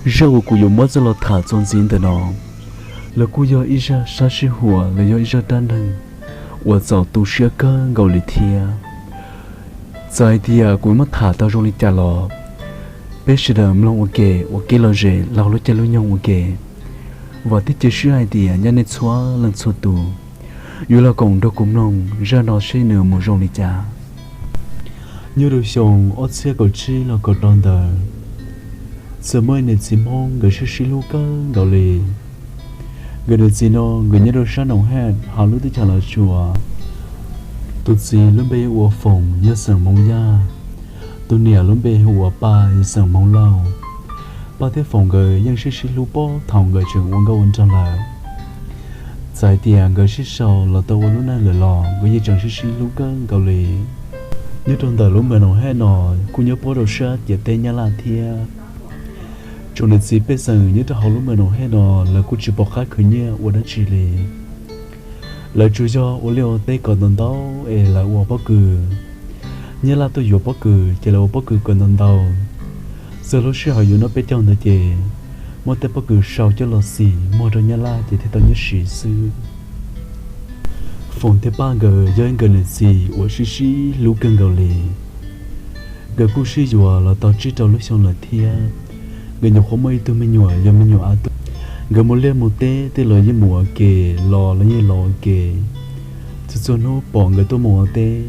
Zaj uas kuv yuav muab txoj los tham txuas ntxiv ntawm no, los kuj yog ib zaj sab sib huam los yog ib zaj dab neeg uas txaus tu siab kawg nkaus li thiab. Txawm hais tias kuv muab tham tau zoo li cas los peb sawv daws mloog ua ke ua kev lom zem laug lub caij lub nyoog ua ke. Vam thiab cia siab hais tias nyob nej txhua leej txhua tus yuav los koom nrog kuv mloog zaj no seb nws mus zoo li cas. Nyob rau xyoo ob txhiab kaum tsib los kaum rau ntawd, txawm muaj ib niam txiv Hmoob nkawd sib sib hlub kawg nkaus li. Nkawd niam txiv no nkawd nyob rau sab Noom Haj hauv lub teb chaws Los Tsuas. Tus txiv lub npe hu ua Foom yog xeem Hmoob Yaj, tus niam lub npe hu ua Paj yog xeem Hmoob Lauj. Paj thiab Foom nkawd yeej sib sib hlub puag thaum nkawd tseem ua nkauj ua nraug lawm. Txawm hais tias nkawd sib sau los tau ua lub neej lawm los nkawd yeej tseem sib sib hlub kawg nkaus li. Nyob rau ntawm lub npe Noom Haj no kuj nyob puag rau sab ciam teb Nyab Laj thiab. Tsoom niam txiv pej xeem nyob rau hauv lub npe Noom Haj no lawv kuj tsis pom qab khwv nyiaj ua dab tsi li. Lawv tsuas yog ua liaj ua teb kom ntau ntau es lawv ua pob kws. Nyab Laj tuaj yuav pob kws ces lawv ua pob kws kom ntau ntau. Txog lub sij hawm yuav noj peb caug ntawd ces muab tej pob kws sau coj los xim muag rau Nyab Laj ces thiaj tau nyiaj siv xwb. Foom thiab Paj nkawd yog ib nkawd niam txiv uas sib sib hlub kawg nkaus li. Nkawd kuj sib yuav los tau tsib rau lub xyoo lawm thiab. Nkawd nyuam qhuav muaj ib tug me nyuam yog me nyuam av tuj. Nkawd mus liaj mus teb tej los yeej mus ua ke, los los yeej los ua ke. Txhua txhua hnub pom nkawd tuaj mus ua teb,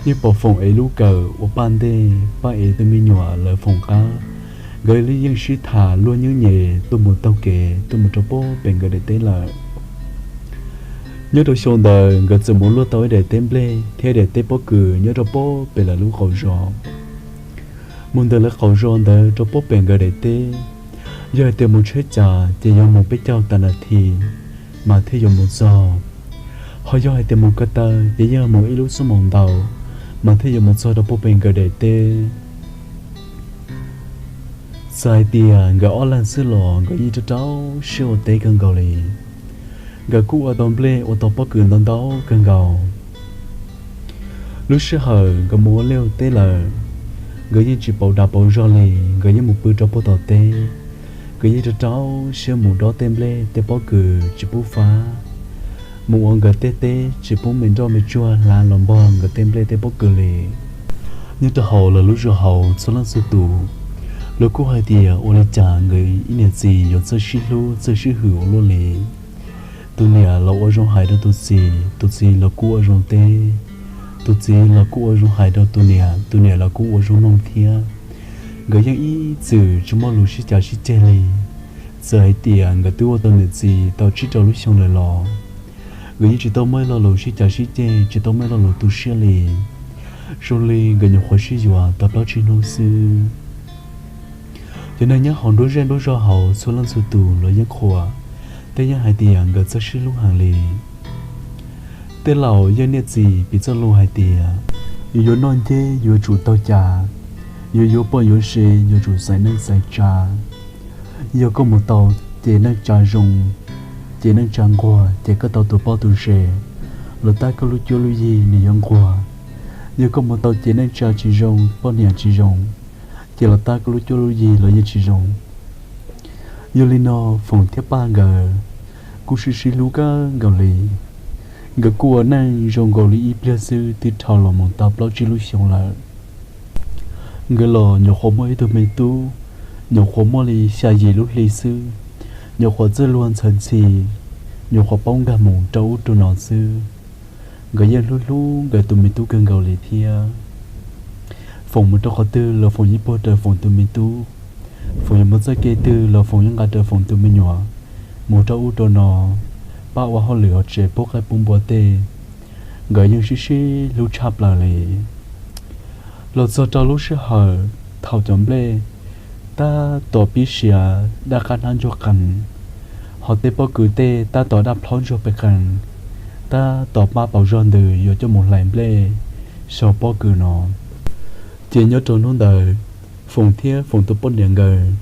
yeej pom Foom ev lub kawm ua Paj ntej, Paj ev tus me nyuam lawv Foom qab. Nkawd yeej sib tham luag nyob nyem tuaj mus taug kev tuaj mus rau puag pem nkawd daim teb lawm. Nyob rau xyoo ntawd nkawd txawm mus luaj tau ib daim teb nplej thiab ib daim teb pob kws nyob rau puag pem lawv lub qaum zos. Mus ntawm lawv qaum zos ntawd rau puag pem nkawd daim teb, yog hais tias mus tsheb cas ces yog mus peb caug tas nas this mas thiaj yuav mus txog. Ho yog hais tias mus ko taw ces yeej mus ib lub xuab moos ntau mas thiaj yuav mus txog rau puag pem nkawd daim teb. Txawm hais tias nkawd ob leeg xwb los nkawd yeej rau rau siab ua teb kawg nkaus li. Nkawd kuj ua tau nplej ua tau pob kws ntau ntau kawg nkaus. Lub sij hawm nkawd mus ua liaj ua teb lawm, nkawd yeej tsis pauv dag pauv zog li, nkawd yeej mus pw rau puag tom teb. Nkawd yeej rau rau siab mus dob tej nplej tej pob kws tsis pub fab, mus ua nkawd tej teb tsis pub me nroj me tsuag hla los npog nkawd tej nplej tej pob kws li. Nyob rau hauv lawv lub zos hauv txhua leej txhua tus, lawv kuj hais tias ua li cas nkawd ib niam txiv yuav txawj sib hlub txawj sib hwm ua luaj li. Tus niam los ua zoo hais rau tus txiv, tus txiv los kuj ua zoo teb, tus txiv los kuj ua zoo hais rau tus niam, tus niam los kuj ua zoo mloog thiab. Nkawd yeej ib txwm tsis muaj lus sib cav sib ceg li. Txawm hais tias nkawd twb ua tau niam txiv tau tsib rau lub xyoo lawm los nkawd yeej tsis tau muaj ib lo lus sib cav sib ceg, tsis tau muaj ib lo lus tu siab li. Zoo li nkawd nyuam qhuav sib yuav tau plaub tsib hnub xwb. Cov neeg nyob hauv nruab zej nruab zog hauv txhua leej txhua tus los yeej qhuas, tej yeej hais tias nkawd txawj sib hlub heev li. Tej laus yeej niaj txiv piv txoj lus hais tias, yuav noj nceb yuav tsum taug cav, yuav yuav poj yuav sev yuav tsum xaiv neej xaiv tsa. Yog koj mus tau ces neej tsa zoo, ces neej tsa nquag ces koj tau tus poj tus sev, los tab koj lub cuab lub yig nws yuav nquag. Yog koj mus tau ces neej tsa tsis zoo, poj niam tsis zoo, ces los tab koj lub cuab lub yig los yeej tsis zoo. Yog li no, Foom thiab Paj nkawd kuj sib sib hlub kawg nkaus li. Nkawd kuj ua neej zoo nkaus li ib pliag xwb twb dhau los mus tau plaub tsib lub xyoo lawm. Nkawd los nyuam qhuav muaj ib tug me tub, nyuam qhuav muaj li xya yim lub hli xwb, nyuam qhuav txawj luag ntxhawv ntxhi, nyuam qhuav paub nkag mus rau ub rau no xwb. Nkawd yeej hlub hlub nkawd tus me tub kawg nkaus li thiab. Foom mus rau qhov twg los Foom yeej puag raws Foom tus me tub. Foom yuav mus txoj kev twg los Foom yeej nqa raws Foom tus me nyuam mus rau ub rau no, pab ua hauj lwm hauv tsev pub qaib pub npua tej. Nkawd yeej sib sib hlub tshaj plaws li. Los txog rau lub sij hawm thaum cov nplej tab tom pib siav daj qab hnab ntsuag qees, ho tej pob kws tej tab tom daj plhaub ntsuag pes qees, tab tom pab pauv zog ntws yuav coj mus hlais nplej sau pob kws no, ces nyob rau hnub ntawd Foom thiab Foom tus poj niam nkawd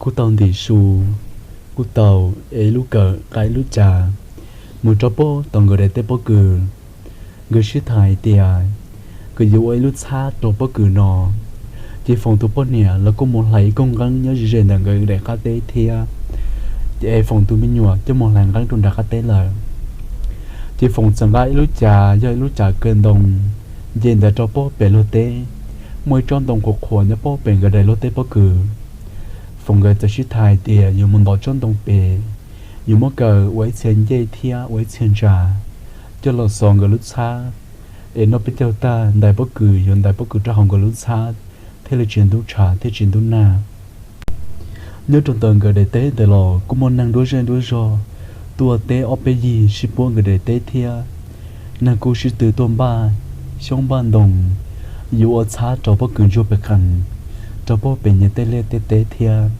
kuj tau ntim su, kuj tau ev lub kawm qaib lub cas mus rau puag tom nkawd daim teb pob kws. Nkawd sib tham hais tias nkawd yuav ua ib lub txhab rau pob kws no, Ces Foom tus poj niam los kuj mus hlais ib koog nqeeb nyob ze ze ntawm nkawd daim qab teb thiab. Ces Foom tus me nyuam coj mus hlais nqeeb rau nram qab teb lawm. Ces Foom txawm nqa ib lub cas yog ib lub cas kaw ntoo nce ntawd rau pob pem luag teb, muaj ib tsob ntoo qhuav qhuav nyob pob pem nkawd daim luag teb pob kws. Foom nkawd txawm sib tham hais tias yuav mus ntov tsob ntoo pem, yuav muab kaw ua ib txhia ncej thiab ua ib txhia ntsa, coj los xov nkawd lub txhab, es noj peb caug tag ntais pob kws yuav ntais pob kws rau hauv nkawd lub txhab thiaj li tsis ntub tshav thiab tsis ntub nag. Nyob rau ntawm nkawd daim teb ntawd los kuj muaj neeg nruab zej nruab zog tuaj teb ob peb yig sib puab nkawd daim teb thiab. Neeg kuj sib tw tuaj npaj xyoob npaj ntoo yuav ua txhab rau pob kws ntsuag pem qees, rau pob pem nyias tej liaj tej teb thiab.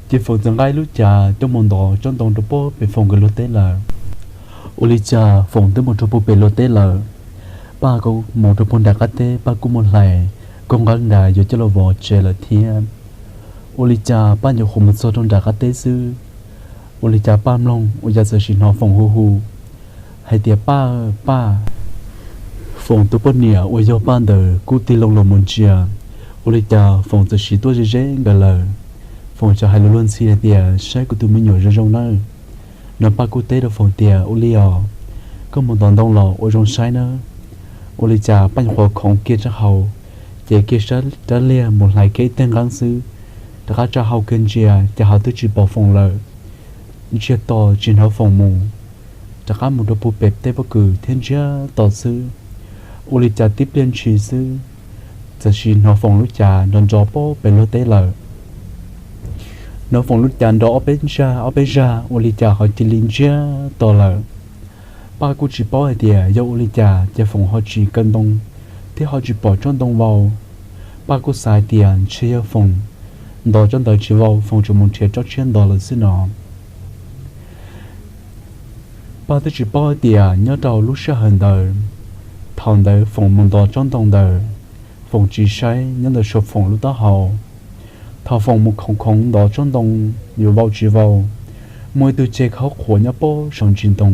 Ces Foom txawm nqa ib lub cas coj mus ntov tsob ntoo rau pob pem Foom nkawd luag teb lawm. Ua li cas Foom twb mus rau puag pem luag teb lawm, Paj kuj mus rau puag nram qab teb, Paj kuj mus hlais koog nqeeb nrad yuav coj los vov tsev lawm thiab. Ua li cas Paj nyuam qhuav mus txog rau nram qab teb xwb, ua li cas Paj mloog ua cas txawm sim hnov Foom hu hu hais tias, Paj, Paj! Foom tus poj niam uas yog Paj ntawd kuj tig loo los mus ntsia, ua li cas Foom txawm sim tuaj ze ze nkawd lawm. Foom txawm hais lus luag ntxhi hais tias, Saib kuv tus me nyuam zoo zoo nawb. No Paj kuj teb rau Foom tias, Ua li os, koj mus ntov ntoo los ua zoo saib nawb. Ua li cas Paj nyuam qhuav khoov kiag rab hau, ces kiag rab liag mus hlais kiag ib teg nqeeb xwb, rov qab tsa hau kiag ntsia ces ho twb tsis pom Foom lawm. Ntsiag to tsis hnov Foom mus, rov qab mus rau puag pem teb pob kws thiab ntsiag to xwb. Ua li cas tib pliag ntshis xwb, txawm sim hnov Foom lub cas nrov nrov pob pem luag teb lawm. Hnov Foom lub cas nrov ob peb zag ob peb zag ua li cas ho cia li ntsiag to lawm. Paj kuj tsis paub hais tias yog ua li cas ces Foom ho tsis kaw ntoo thiab ho tsis pom tsob ntoo vau. Paj kuj xav hais tias ntshe yog Foom ntov tsob ntawd tsis vau, Foom tsuas mus nrhiav tsob tshiab ntov lawm xwb no. Paj twb tsis paub hais tias nyob rau lub sij hawm ntawd, thaum ntawd Foom mus ntov tsob ntoo ntawd, Foom tsis saib nyob ntawm saum Foom lub taub hau. Thaum Foom mus khoov khoov ntov tsob ntoo yuav vau tsis vau, muaj ib tug ceg khaub qhuav nyob pob saum ntsis ntoo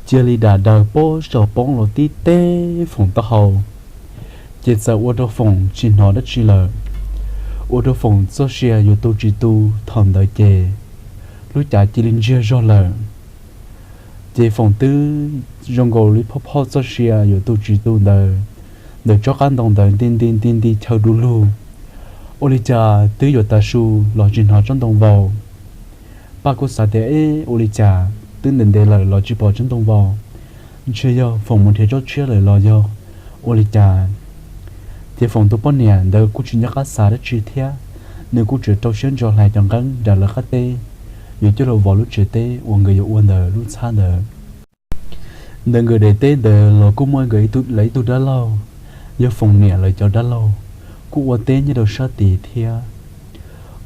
cia li dam daws pob saum poob los tib teb Foom taub hau, ces txawm ua rau Foom tsis hnov dab tsi lawm, ua rau Foom txoj sia yuav tu tsis tu. Thaum ntawd ces lub cas cia li ntsiag zog lawm. Ces Foom twb zoo nkaus li phoj phoj txoj sia yuav tu tsis tu ntawd, ntawm tsob qab ntoo ntawd nti nti nti nti chaw du lug, ua li cas twb yuav tav su los tsis hnov tsob ntoo vau. Paj kuj xav tias, Eb, ua li cas twb ntev ntev lawm los tsis pom tsob ntoo vau, ntshe yog Foom mus nrhiav tsob tshiab lawm los yog ua li cas? Ces Foom tus poj niam ntawd kuj tsis nco qab xav dab tsi thiab, nws kuj tseem rau siab ntso hlais cov nqeeb nram lawv qab teb yuav coj los vov lub tsev teb uas nkawd yuav ua ntawm lub txhab ntawd. Ntawm nkawd daim teb ntawd los kuj muaj nkawd lawv ib tug dab laug, yog Foom niam lawv cov dab laug, kuj ua teb nyob rau sab tid thiab.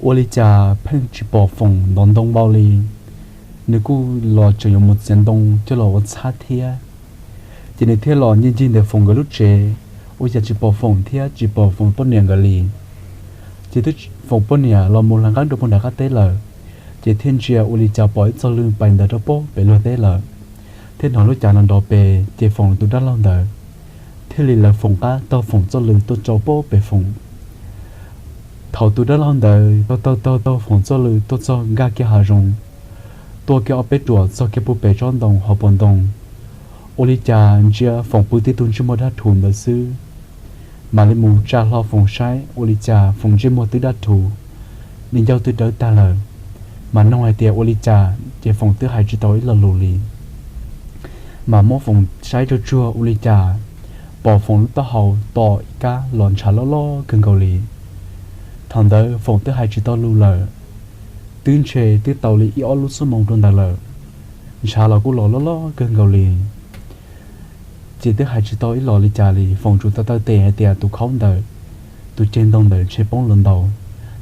Ua li cas pheej tsis pom Foom ntov ntoo vau li. Nws kuj los tseem yuav mus txiav ntoo coj los ua txhab thiab. Ces nws thiaj los ncig ncig ntawm Foom nkawd lub tsev, ua cas tsis pom Foom thiab tsis pom Foom poj niam nkawd li. Ces twb Foom poj niam los mus hlais nqeeb rau puag nram qab teb lawm, ces thiaj ntsia ua li cas pom ib txog lw pais ntawd rau pob pem luag teb lawm, thiab hnov lub cas no nrov pes, ces Foom tus dab laug ntawd thiaj li lawv Foom qab taug Foom txoj lw tuaj rau pob pem Foom. Thaum tus dab laug ntawd taug taug taug taug Foom txoj lw tuaj txog nkag kiag hav zoov, tuaj kiag ob peb ruam txog kiag puag pem tsob ntoo hauv paus ntoo, ua li cas ntsia Foom pw tib tug ntsej muag dab rhuv ntawd xwb, mam li mus tsa hlo Foom saib ua li cas Foom ntsej muag twb dab rhuv, di ncauj twb dawb tag lawm, mas nug hais tias ua li cas ces Foom twb hais tsis tau ib lo lus li. Mas muab Foom saib tsuag tsuag ua li cas pom Foom lub taub hau tom ib kab los ntshav loj loj kawg nkaus li. Thaum ntawd Foom twb hais tsis tau lus lawm, twb ntshe twb tau li ib ob lub xuab moos rau ntawd lawm, ntshav los kuj los loj loj kawg nkaus li. Ces twb hais tsis tau ib los li cas li, Foom tsuas tau taw tes hais tias tus khaub ntawd, tus ceg ntoo ntawd ntshe poob los ntaus.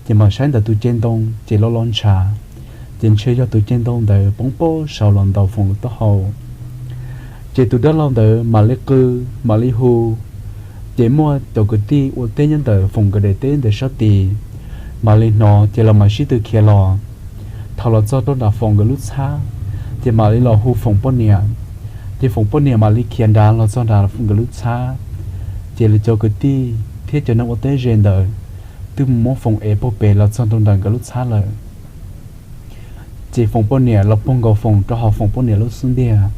Ces mam saib ntawm tus ceg ntoo ces loj loj ntshav, ces ntshe yog tus ceg ntoo ntawd poob pob saud los ntaus Foom lub taub hau. Ces tus dab laug ntawd mam li qw, mam li hu, ces muaj cov kwv tij ua teb nyob ntawm Foom nkawd daim teb ntawd sab tid mam li hnov, ces los mam sib tw khiav los. Thaum los txog rau nram Foom nkawd lub txhab, ces mam li los hu Foom poj niam, ces Foom poj niam mam li khiav nrad los txog nram nkawd lub txhab. Ces lawv cov kwv tij thiab cov neeg ua teb ze ntawd twb mus muab Foom ev puag pem los txog rau ntawm nkawd lub txhab lawm. Ces Foom poj niam los puag nkaus Foom rau hauv Foom poj niam lub xub ntiag.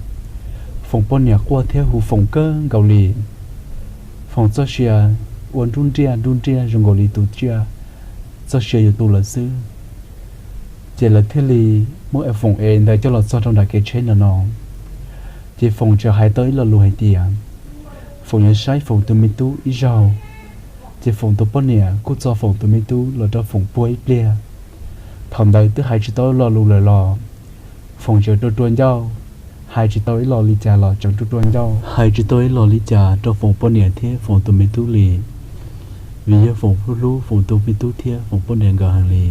Foom poj niam quaj thiab hu Foom kawg nkaus li. Foom txoj sia ua nruj nriaj nruj nriaj zoo nkaus li tus tsiaj txoj sia yuav tu lawm xwb. Ces lawv thiaj li muab Foom ev ntawd coj los txog rau nram kev tsheb no no. Ces Foom txawm hais tau ib lo lus hais tias Foom yuav saib Foom tus me tub ib zaug. Ces Foom tus poj niam kuj txo Foom tus me tub los rau Foom puag ib pliag. Thaum ntawd twb hais tsis tau lo lus lawm los Foom txawm rua rua ncauj, hais tsis tau ib lo li cas los tseem rua rua ncauj, hais tsis tau ib lo li cas rau Foom poj niam thiab Foom tus me tub li, vim yog Foom hlub hlub Foom tus me tub thiab Foom poj niam nkawd heev li.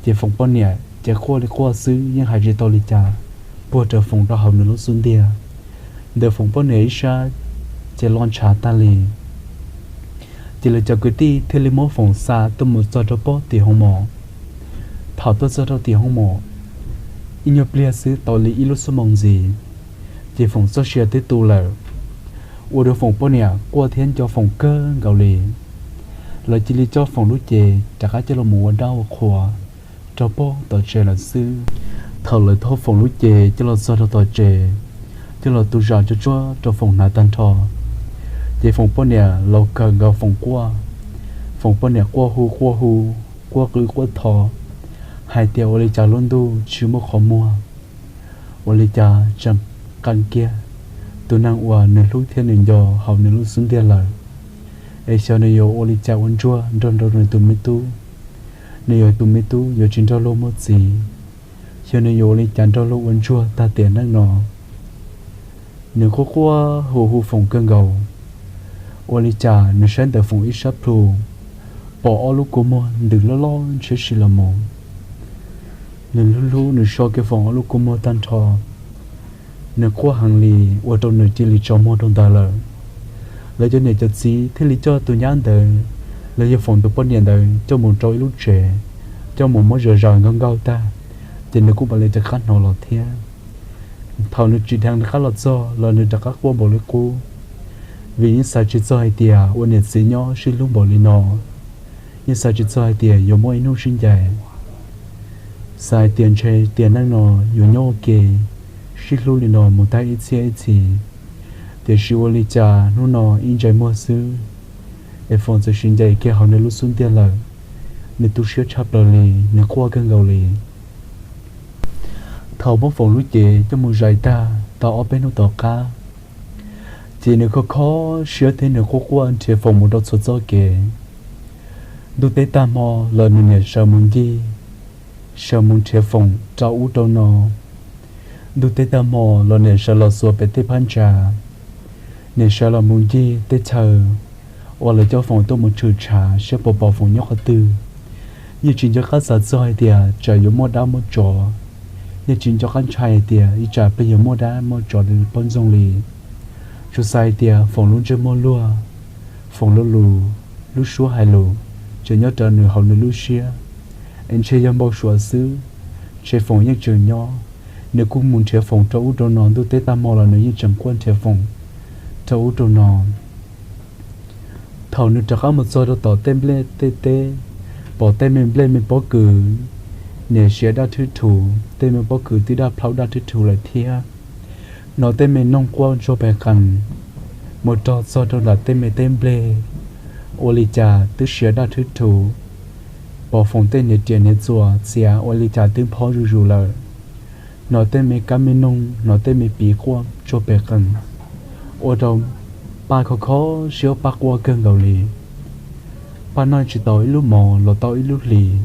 Ces Foom poj niam ces quaj li quaj xwb yeej hais tsis tau li cas, puag rawv Foom rau hauv nws lub xub ntiag. Ntawm Foom poj niam ib sab ces lo ntshav tag li. Ces lawv cov kwv tij thiaj li muab Foom xa tuaj mus txog rau pob tim hoo mom. Thaum tuaj txog rau tim hoo mom, ib nyuag pliag xwb tau li ib lub xuab moos ntxiv, ces Foom txoj sia twb tu lawm, ua rau Foom poj niam quaj thiab nco Foom kawg nkaus li. Lawv cia li coj Foom lub cev rov qab coj los ua dab ua qhua rau pob tom tsev lawm xwb. Thaum lawv thauj Foom lub cev coj los txog rau tom tsev, coj los tu zam tsuag tsuag rau Foom hnav tag nrho, ces Foom poj niam los kawm nkaus Foom quaj. Foom poj niam quaj hu quaj hu, quaj qw quaj thov, hais tias ua li cas lub ntuj tsis muaj qhov muag, ua li cas tseem qee kiag tus neeg uas nws hlub thiab nws nco hauv nws lub xub ntiag lawm, es xyov nws yuav ua li cas ua ntsuag nrog nrog nws tus me tub, nws yuav tus me tub yuav tsis nrog luag muaj txiv, xyov nws yuav ua li cas nrog luag ua ntsuag tag tiam neej no. Nws quaj quaj hu hu Foom kawg nkaus, ua li cas nws saib ntawm Foom ib sab plhu, pom ob lub kua muag ntws loj loj ntshiab si los mus. Nws hlub hlub nws so kiag Foom ob lub kua muag tag nrho, nws quaj heev li, ua rau nws cia li tsaus muag rau ntawd lawm. Lawv cov niam cov txiv thiaj li coj tus nyab ntawd, los yog Foom tus poj niam ntawd coj mus rau ib lub tsev, coj mus muab zom zaws nkaug nkaug tag, ces nws kuj mam li rov qab hnov los thiab. Thaum nws tsim dheev rov qab los txog los nws rov qab quaj npaum li qub, vim yeej xav tsis txog hais tias ua niam txiv nyob sib hlub npaum li no, yeej xav tsis txog hais tias yuav muaj ib hnub sib ncaim. Xav hais tias ntshe tiam neej no yuav nyob ua ke sib hlub li no mus tag ib txhiab ib txhis, tiam sis ua li cas hnub no ib ntsais muag xwb, es Foom txawm sib ncaim kiag hauv nws lub xub ntiag lawm. Nws tu siab tshaj plaws li, nws quaj kawg nkaus li. Thaum muab Foom lub cev coj mus zais tag tau ob peb hnub tom qab, ces nws kho kho siab thiab nws quaj quaj nrhiav Foom mus rau txhua txoj kev. Ntuj teb tag hmo los nws niam sawv mus ncig, sawv mus nrhiav Foom rau ub rau no. Ntuj teb tag hmo los niam sawv los xuas pem tej phab ntsa, niam sawv los mus ncig tej chaw uas lawv coj Foom tuaj mus tshwm tshav saib puas pom Foom nyob qhov twg. Yeej tsis nco qab xav txog hais tias tsam yuav muaj dab muaj tsov, yeej tsis nco qab ntshai hais tias ib tsam pheej yuav muaj dab muaj tsov li poj ntxoog li. Tsuas xav hais tias Foom lub ntsej muag luag, Foom lub lus, lub suab hais lus, tseem nyob rawv nws hauv nws lub siab, es ntshe yog npau suav xwb, ntshe Foom yeej tseem nyob. Nws kuj mus nrhiav Foom rau ub rau no, ntuj teb tag hmo los nws yeej tseem quaj nrhiav Foom rau ub rau no. Thaum nws rov qab mus txog rau tom tej nplej tej teb, pom tej me nplej me pob kws niam siav daj thwb thuv, tej me pob kws twb daj plhaub daj thwb thuv lawm thiab. Hnov tej me noog quaj ntsuag pes qees mus rau txog rau nram tej me teb nplej, ua li cas twb siav daj thwb thuv. Pom Foom tej niag riam niag txuas txiav ua li cas twb nphob zuj zus lawm. Hnov tej me kab me noog, hnov tej me piv quaj ntsuag pes qees, ua rau Paj kho kho siab, Paj quaj kawg nkaus li. Paj noj tsis tau ib lub mov los tau ib lub hlis.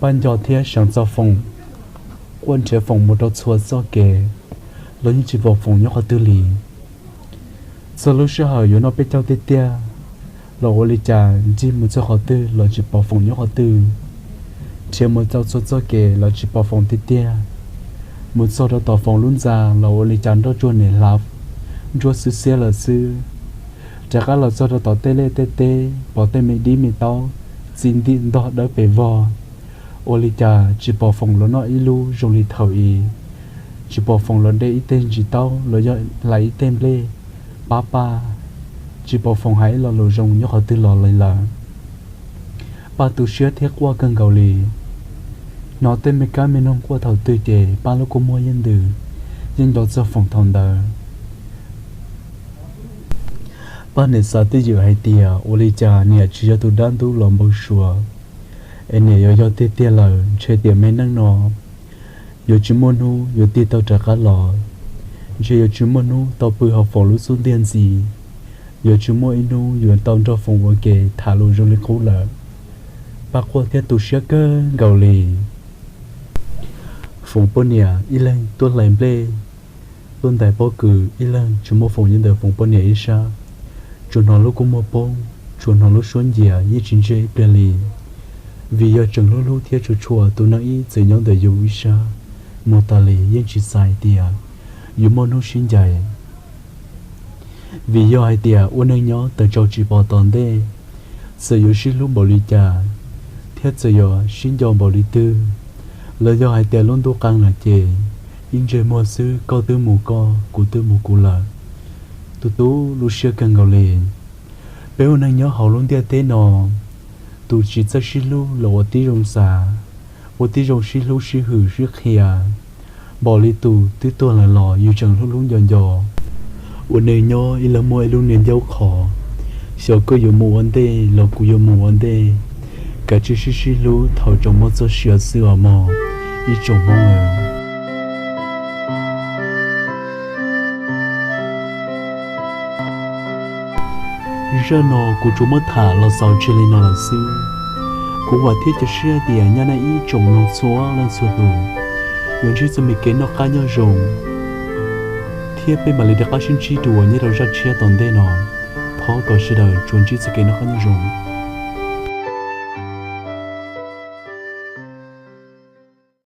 Paj nco thiab seev txog Foom, quaj nrhiav Foom mus rau txhua txoj kev los yeej tsis pom Foom nyob qhov twg li. Txog lub sij hawm yuav noj peb caug tiag tiag los ua li cas ncig mus txog qhov twg los tsis pom Foom nyob qhov twg. Nrhiav mus rau txhua txoj kev los tsis pom Foom tiag tiag. Mus txog rau tom Foom lub ntxa los ua li cas nroj tsuag niam hlav nruab xwb xiab lawm xwb. Rov qab los txog rau tom tej liaj tej teb, pom tej me dib me taub txi ntim ntog dawb pes vog. Ua li cas tsis pom Foom los noj ib lub zoo li thaum ub, tsis pom Foom los de ib teg ntsis taub los yog hlais ib teg nplej pab Paj. tsis pom Foom hais ib lo lus zoo nyob qhov twg los li lawm. Paj tu siab thiab quaj kawg nkaus li. Hnov tej me kab me noog quaj thaum twg ces Paj lub kua muag yeej ntws, yeej nco txog Foom thaum ntawd. Paj niam xav twj ywm hais tias ua li cas niam tsis yog tus dab ntub los npau suav, es niam yuav yog tiag tiag lawm ntshe tiam me neej no yuav tsis muaj hnub yuav tig tau rov qab los, ntshe yuav tsis muaj hnub tau pw hauv Foom lub xub ntiag ntxiv, yuav tsis muaj ib hnub yuav tau nrog Foom ua ke tham lus zoo li qub lawm. Paj quaj thiab tu siab kawg nkaus li. Foom poj niam ib leeg tuaj hlais nplej, tuaj ntais pob kws, ib leeg tsis muaj Foom nyob ntawm Foom poj niam ib sab. Tsuas hnov lub kua muag poob, tsuas hnov lub suab ncias yeej tsis ntsiag ib pliag li. Vim yog tseem hlub hlub thiab tshua tshua tus neeg ib txwm nyob ntawm yus ib sab, mus tas li yeej tsis xav tias yuav muaj hnub sib ncaim. Vim yog hais tias ua neeg nyob tawm tsaus tsis pom tom ntej, txawm yuav sib hlub npaum li cas thiab txawm yuav sib nco npaum li twg, los yog hais tias lub ntuj qee lawm ces ib ntseg muag xwb, koj twb mus koj, kuv twb mus kuv lawm. Tu tu lub siab kawg nkaus li. Peb ua neeg nyob hauv lub ntiaj teb no, tus tsis txawj sib hlub los ua tib zoo xav, ua tib zoo sib hlub sib hwm sib qhia, npaum li tus twb tuag lawm los yus tseem hlub hlub nco nco. Ua neeg nyob ib leeg muaj ib lub niag ncauj qhov, xyov koj yuav mus ua ntej los kuv yuav mus ua ntej, kav tsij sib sib hlub thaum tseem muaj txoj sia xwb os mog ib tsoom Hmoob. Zaj no kuv tsuas muab tham los xaus tseg li no lawm xwb. Kuv vam thiab cia siab tias nyab nej ib tsoom mloog txhua leej txhua tus yuav ntsib txoj me kev noj qab nyob zoo, thiab peb mam li rov qab sib ntsib dua nyob rau zaj tshiab tom ntej no. Thov kom sawv daws tsuas ntsib txoj kev noj qab nyob zoo.